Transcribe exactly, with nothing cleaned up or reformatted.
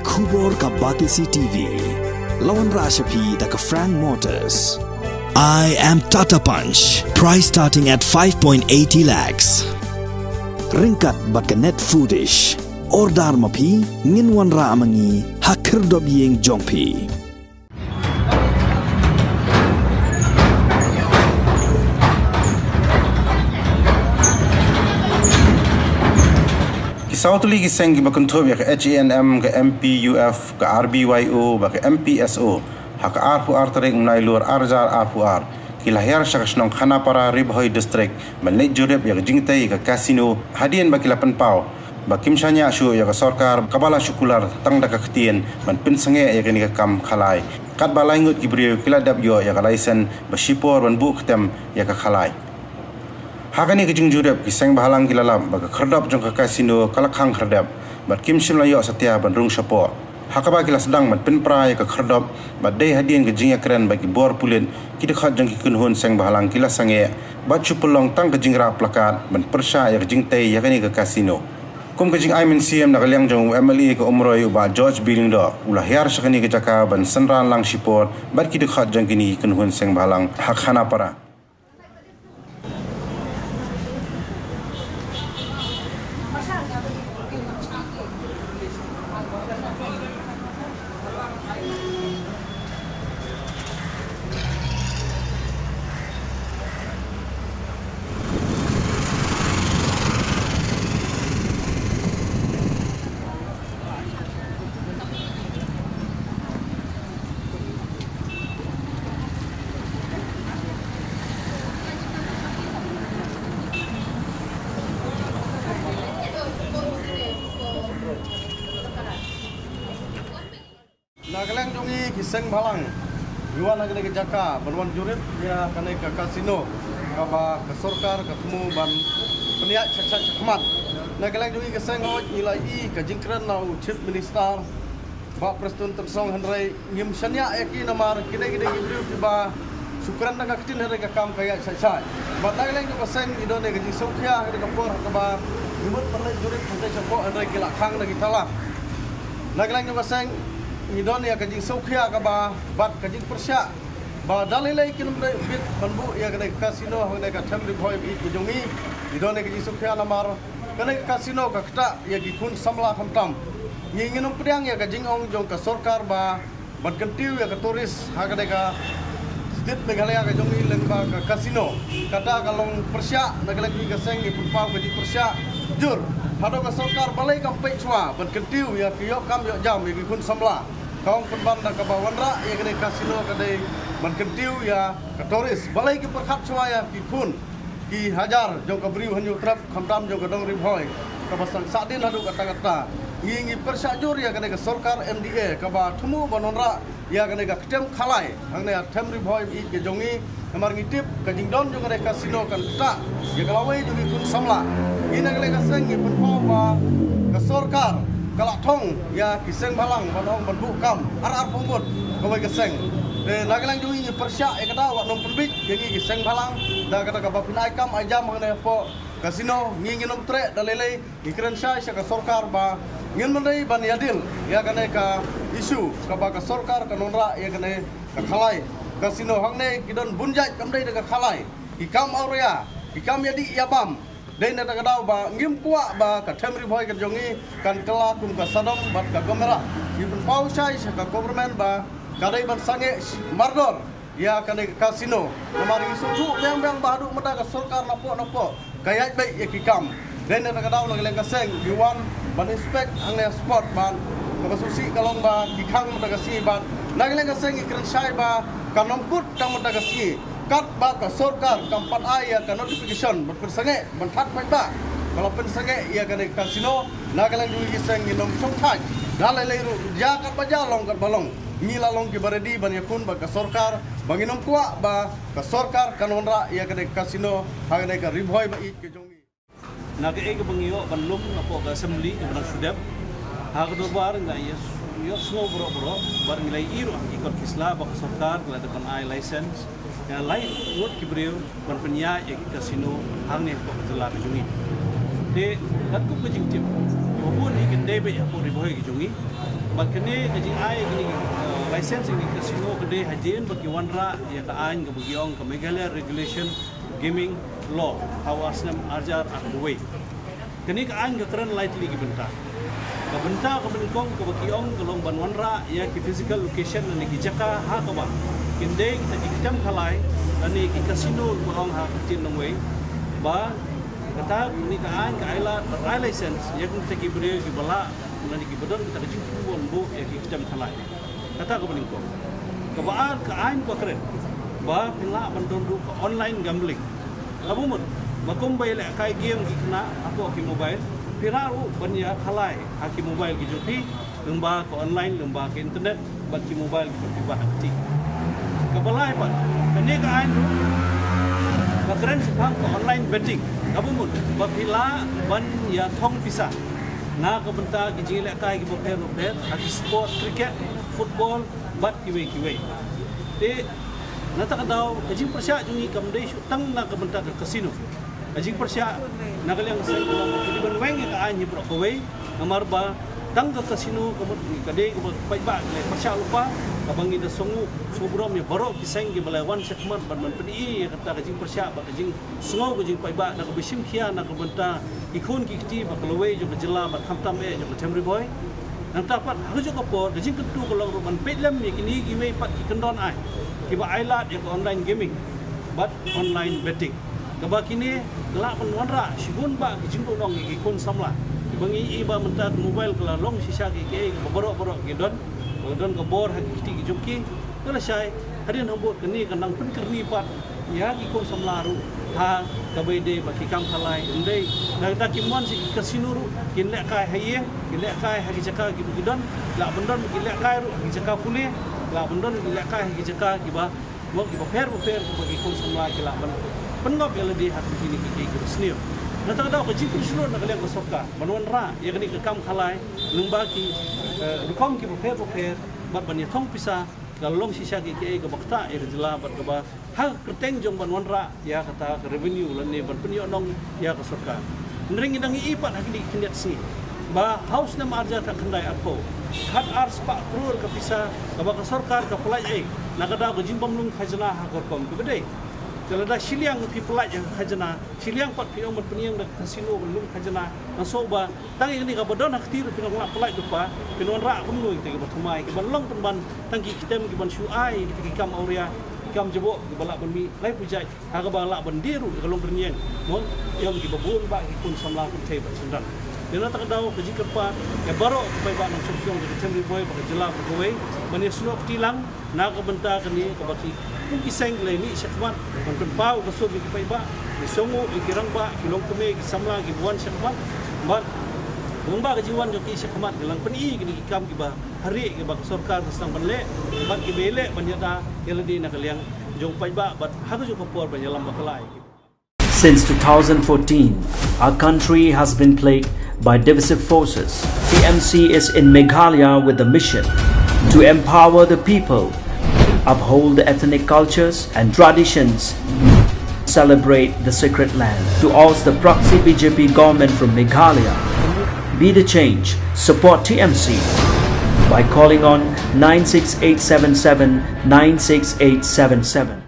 Khubor ka Batesi T V. La wanrah sha phi da ka Frank Motors. I am Tata Punch. Price starting at five point eighty lakhs. Ryngkat bad ka Net Foodish. Order ma phi, ngin wanrah ma ngi ha khyrdop ïing jong phi. Ki saw tylli ki seng kiba kynthup ïa ka H A N M, ka M P U F, ka R B Y O bad ka M P S O, ha ka arphew ar tarik u Nailur ar hajar arphew ar, ki la hiar sha ka shnong Khanapara, Ri Bhoi District, ban leit jurip ïa ka jingtei ïa ka casino, hadien ba ki la pynpaw ba kim shaniah shuh ïa ka sorkar kaba la shu kular tang da ka ktien ban pynsangeh ïa kane ka kam khalai, katba lai ngut ki briew ki la dep ïoh ïa ka license ba shipor ban buh ktem ïa ka khalai. Ha kane ka jingjurip, ki seng bhalang ki la lap ba ka khyrdop jong ka casino ka la khang khyrdep bad kim shym la ïoh satia ban rung shapoh. Ha kaba ki la sdang ban pynpra ïa ka khyrdop, bad dei hadien ka jingïakren bad ki bor pulit, ki dkhot jong ki kynhun seng bhalang ki la sangeh bad shu pynlong tang ka jingrah plakat ban pyrshah ïa ka jingtei ïa kane ka casino. Kum ka jingai mynsiem na ka liang jong u M L A ka Umroi, u Bah George B Lyngdoh, u la hiar sha kane ka jaka ban synran lang shipor bad ki dkhot jong kine ki kynhun seng bhalang ha Khanapara. Na ka liang jong ngi ki seng bhalang, ngi wan ha kane ka jaka ban wan jurip ïa kane ka casino kaba ka sorkar ka thmu ban pynïaid sha, sha, shakhmat. Na ka liang jong ngi ki seng, hooid, ngi la ïohi ka jingkren na u Chief Minister, Bah Prestone Tynsong, hynrei ngim shaniah ïa ki namar kine, kine ki briew kiba shu kren da ka ktien, hynrei ka kam ka ïaid shai shai. Bad na ka liang jong ka seng ngi don ïa ka jingsngewkhia ha kane ka por, ha kaba ngi mut ban leit jurip hangtei shapoh, hynrei ki la khang da ki thala. Na ka liang jong ka seng ngi don ïa ka jingsngewkhia kaba, bad ka jingpyrshah ba da lei lei kin ym dei bit ban buh ïa kane ka casino hangne ka Them Ri Bhoi ba ïeit ka jong ngi. Ngi don ïa ka jingsngewkhia namar kane ka casino ka ktah ïa ki khun samla khamtam. Ngi ngin ym pdiang ïa ka jingong jong ka sorkar ba ban kyntiew ïa ka tourist ha kane ka state Meghalaya ka jong ngi lyngba ka casino. Kata ka long pyrshah, na ka liang jong ngi ka seng ngi pynpaw ka jingpyrshah jur. Haduh ka sorkar balei kam peit shuwa ban kyntiew ïa ki ïoh kam ïoh jam ïa ki khun samla. Ka ong pynban da kaba wanrah ïa kane ka casino ka dei ban kyntiew ïa ka tourist. Balei ki pyrkhat shuwa ïa ki khun ki hajar jong ka Bri u Hynñiewtrep, khamtam jong ka Dong Ri Bhoi, kaba sdang sahdien haduh katta katta. Ngi, ngi pyrshah jur ïa kane ka sorkar M D A kaba thmu ban wanrah ïa kane ka ktien khalai hangne ha Them Ri Bhoi ba ïeit ka jong ngi. Namar ngi tip ka jingdon jong kane ka casino kan ktah ïa ka lawei jong ki khun samla. Ngi na ka liang ka seng ngi pynpaw ba ka sorkar ka la thong ïa ki seng bhalang ban ong ban buh kam ar arphew ngut kawei ka seng. Te na ka liang jong ngi ngi pyrshah ïa kata, wat nym pynbit ïa ngi ki seng bhalang da kata kaba phin ai kam ai jam hangne hapoh casino. Ngi ngin ym treh da lei lei, ngi kren shai sha ka sorkar ba ngin ym dei ban ïadil ïa kane ka issue kaba ka sorkar kan wanrah ïa kane ka khalai casino. Hangne ki don bun jait, kam dei da ka khalai, ki kam awria, ki kam ïadih ïabam. Dei na kata ka daw ba ngim kwah ba ka Them Ri Bhoi ka jong ngi kan kylla kum ka Sodom bad ka Gomorrah. Ngi pynpaw shai sha ka government ba ka dei ban sangeh mardor ïa kane ka casino. Namar ngi sngewthuh biang biang ba haduh mynta ka sorkar napoh napoh ka ïaid beit ïa ki kam. Dei na kata ka daw na ka liang ka seng ngi wan ban inspect hangne spot ban, kaba sngewsih ka long ba ki khang mynta ka sngi bad na ka liang ka seng ngi kren shai ba kan ym kut tang mynta ka sngi katba ka sorkar kam pat ai ïa ka notification ban pynsangeh, ban thad paidbah ba la pynsangeh ïa kane ka casino. Na ka liang jong ngi ki seng ngin ym shongthait da lei lei ruh, ïa katba ïa long katba long. Ngi la long kiba ready ban ïakhun bad ka sorkar ba ngin ym kwah ba ka sorkar kan wanrah ïa kane ka casino ha kane ka Ri Bhoi ba ïeit ka jong ngi. Na kaei kaba ngi ïoh ban lum napoh ka assembly kaba nang shu dep, ha ka dorbar ngi la ïoh, ïohsngew baroh baroh, bad ngi la ïohi ruh ha ki kot ki sla ba ka sorkar ka la dep ban ai license ïa lai ngut ki briew ban pynïaid ïa ki casino hangne hapoh ka jylla ka jong ngi. Te katkum ka jingtip, ngi Bun hi kin dei beit hapoh Ri Bhoi ki jong ngi. Bad kane ka jingai kane, uh, license ïa ki casino ka dei hadien ba ki wanrah ïa ka aiñ kaba ki ong ka Meghalaya Regulation Gaming Law ha u ar snem arjar arphew wei. Kane ka aiñ ka kren lai tylli ki bynta. Ka bynta kaba nyngkong kaba ki ong ka long ban wanrah ïa ki physical location lane ki jaka ha kaba kin dei kita ki kem khalai lane ki casino ba ong ha ka ktien nongwei. Ba kata kane ka aiñ ka ai lad ban ai license ïa kita ki briew kiba lah lane kiba don kita ka jingpynbun buh ïa ki kem khalai. Kata kaba nyngkong. Kaba ar ka aiñ ka kren ba phin lah ban don ruh ka online gambling. Kaba mut ba kumba ïalehkai game ki khynnah hapoh ki mobile, phi lah ruh ban ïa khalai ha ki mobile ki jong phi, lyngba ka online, lyngba ka internet bad ki mobile ki jong phi ba ha kti. Kaba lai pat, kane ka aiñ ruh ka kren shaphang ka online betting. Kaba mut ba phi lah ban ïa thong pisa na ka bynta ki jingïalehkai kiba pher ba pher, ha ki sport, cricket, football bad kiwei kiwei. Te na kata ka daw ka jingpyrshah jong ngi kam dei shuh tang na ka bynta ka casino. Ka jingpyrshah na ka liang seng ka long ka dei ban weng ïa ka aiñ hi baroh kawei. Namar ba tang ka casino ka mut ka dei kaba paidbah ka la pyrshah lypa, kaba ngi da sngew sngewburom ïa baroh ki seng kiba la wan shakhmat ban ban pyni ïa kata ka jingpyrshah bad ka jing sngew ka jingpaidbah na kaba shim khia na ka bynta ki khun ki kti ba ka lawei jong ka jylla bad khamtam eh jong ka Them Ri Bhoi. Nangta pat ha kajuh ka por ka jingkyntu ka long ruh ban peit lem ïa kine kiwei pat ki kyndon aiñ kiba ai lad ïa ka online gaming bad online betting. Kaba kine ka lah ban wanrah shibun bah ki jingduhnong ïa ki khun samla. Kiba ngi i ba mynta ka mobile ka la long shisha kiei kiei kaba baroh baroh ki don. Ka la don ka bor ha ki kti ki jong ki. Ka la shai hadien hangbud kane ka nang pynkyrni pat ïa ki khun samla ruh ha kaba ïadei bad ki kam khalai. Ym dei na kata kim wan sha ki casino ruh kin lehkai ha ïing, kin lehkai ha ki jaka kiba ki don. Lah ban don kin lehkai ruh ha ki jaka pule, lah ban don kin lehkai ha ki jaka kiba, mo, kiba pher ba pher kiba ki khun samla ki lah ban pynngop ïa lade ha kine ki, ki, kiba sniew. Na kata ka daw ka jingpynshlur na ka liang ka sorkar ban wanrah ïa kane ka kam khalai lyngba ki, eh, rukom kiba pher ba pher bad ban ïa thong pisa ka long shisha kiei kiei kaba ktah ïa ka jylla bad kaba ha ka kyrteng jong ban wanrah ïa kata ka revenue lane ban pynïoh nong ïa ka sorkar. Hynrei ngi dang ïohi pat ha kine ki khyndiat sngi ba ha u snem arhajar khatkhyndai arphew, khatar spah klur ka pisa kaba ka sorkar ka pynlait ei na ka daw ka jingbym lum khajna ha ka rukom kaba dei. Te lada shiliang phi pynlait ïa ka khajna, shiliang pat phi ong ban pynïeng da ka casino ban lum khajna, nga sngew ba tang ïa kane kaba don ha kti ruh phin ong lah pynlait lypa, phin wanrah kumno ïa kita kiba thymmai kiban long pynban tang ki ktem kiban shu ai ïa kita ki kam awria, ki kam jaboh kiba lah ban mih laiphew jait ha kaba lah ban die ruh ïa ka long rynïeng, mo, ïa kiba bun bah ki khun samla kynthei bad shynrang. Ïa na kata ka daw ka jingkyrpad ïa baroh ki paidbah nongshong shnong jong ka Them Ri Bhoi bad ka jylla baroh kawei ban ïasnoh kti lang na ka bynta kane kaba ki, kum ki seng ki la mih shakhmat ban pynpaw ka sur ïa ki paidbah, ki shnong, ki rangbah, ki longkmie, ki samla kiba wan shakhmat. Bad lyngba ka jingwan jong ki shakhmat ki la pyni kine ki kam kiba ha ri kiba ka sorkar ka sdang ban leh bad kiba ïaleh ban ïada ïa lade na ka liang jong paidbah bad ha kajuh ka por ban ïalam bakla ïa ki. Since two thousand fourteen, our country has been plagued by divisive forces. T M C is in Meghalaya with the mission to empower the people, uphold the ethnic cultures and traditions, celebrate the sacred land. To oust the proxy B J P government from Meghalaya, be the change, support T M C by calling on nine six eight seven seven nine six eight seven seven.